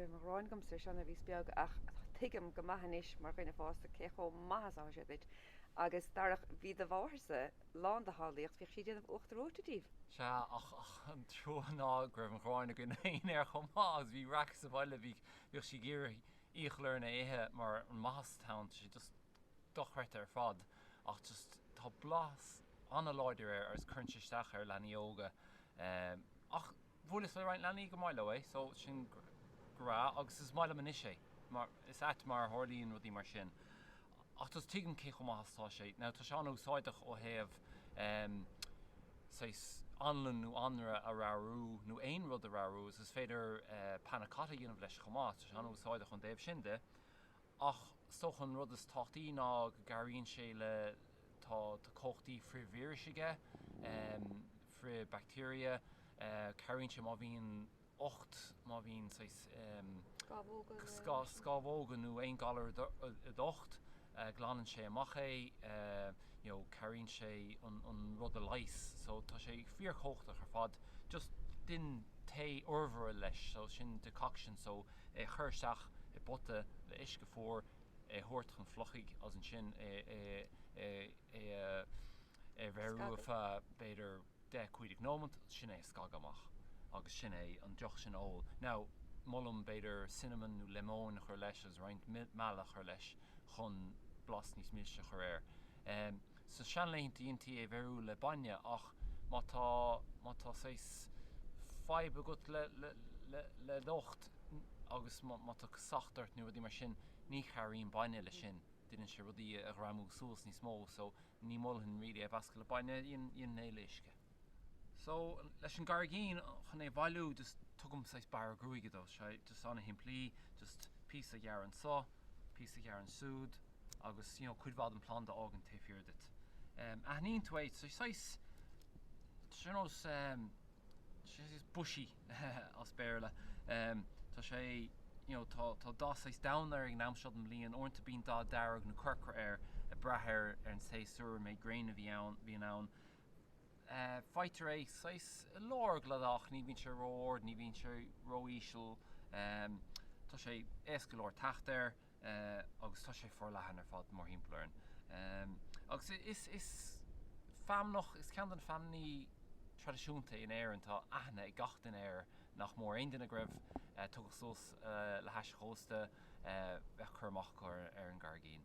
go raibh an ghráin agamsa air seo nuair a bhíos beag ach tuigim go maith anois mar dhuine fásta cé chomh maith is atá sé duit. Agus Darach, bhí do mháthairsa lán de shamhlaíocht, bhíodh sí ag déanamh uachtar reoite díobh. Sea, ach an trua ná go raibh an ghráin againn féin air chomh maith agus bhí raic sa bhaile, bhíodh sí ag iarraidh iachall orainn é a ithe mar an maitheas atá ann, tá sé just dochreidte ar fad ach just tá blas an-láidir air agus cuireann sé isteach ar leanaí óga. Ach bhuaileas le roinnt leanaí gur maith leo é so sin grá agus is maith liom anois é mar is ait mar a tharlaíonn rudaí mar sin. Ach just tuigim cé chomh maith is atá sé. Now tá sé an-úsáideach ó thaobh saghas anlann nó anraith a ramhrú nó aon rud a ramhrú agus is féidir panna cotta a dhéanamh leis chomh maith, tá sé an-úsáideach ón dtaobh sin de. Ach is dócha an rud is tábhachtaí ná go gcabhraíonn sé le, tá cumhachtaí frith-víris aige, frith-bacteria, cabhraíonn sé má bhíonn ucht, má bhíonn saghas scamhóga nó aon galar i d'ucht, glanann sé amach é, you know, cabhraíonn sé an rud a leigheas. So tá sé fíorchumhachtach ar fad. Just déan tae urmhara leis, so sin decoction, so é a chur isteach i bpota le uisce fuar, é a thabhairt chun fliuchaidh agus ansin é a bheiriú ar feadh b'fhéidir 10, 15 nóimeant, sin é a scagadh amach agus sin é an deoch sin a ól. Now, molaim b'fhéidir cinnamon nó lemon a chur leis agus roinnt meala a chur leis chun blas níos milse a chur air. Sa seanlaethanta dheintí é bheiriú le bainne ach má tá, má tá saghas fadhb agat le, le, le, le d'ucht agus má, má tá casacht ort nó rudaí mar sin, ní chabhraíonn bainne leis sin, déanann sé rudaí a ghreamú suas níos mó so ní mholfainn really é a mheascadh le bainne, dhéanfainn é le uisce. So, leis an gcarraigín, chun é a bhailiú, just tugaim saghas bearradh gruaige dó, sé just ana-shimplí, just píosa a ghearradh anso, píosa a ghearradh ansúd, agus you know cuid mhaith den phlanda a fhágaint taobh thiar duit. Aithníonn tú é, tá sé saghas, tá sé ar nós, tá sé saghas bushy as Béarla, tá sé, you know, tá, tá dath saghas donn air ag an am seo den mbliain, uaireanta bíonn dath dearg nó corcra air, ag brath ar an séasúr, an méid gréine a bhí ann, bhíonn ann. Faightear é saghas i lár cladach, ní bhíonn sé ró-ard, ní bhíonn sé ró-íseal. Tá sé éasca go leor teacht air agus tá sé forleathan ar fad mórthimpeall orainn. Agus is is feamnach, is ceann de na feamnaí traidisiúnta in Éirinn, tá aithne ag gach duine air, nach mór. Aon duine go raibh, tógtha suas le hais an chósta, bheadh cur amach acu ar an gcarraigín.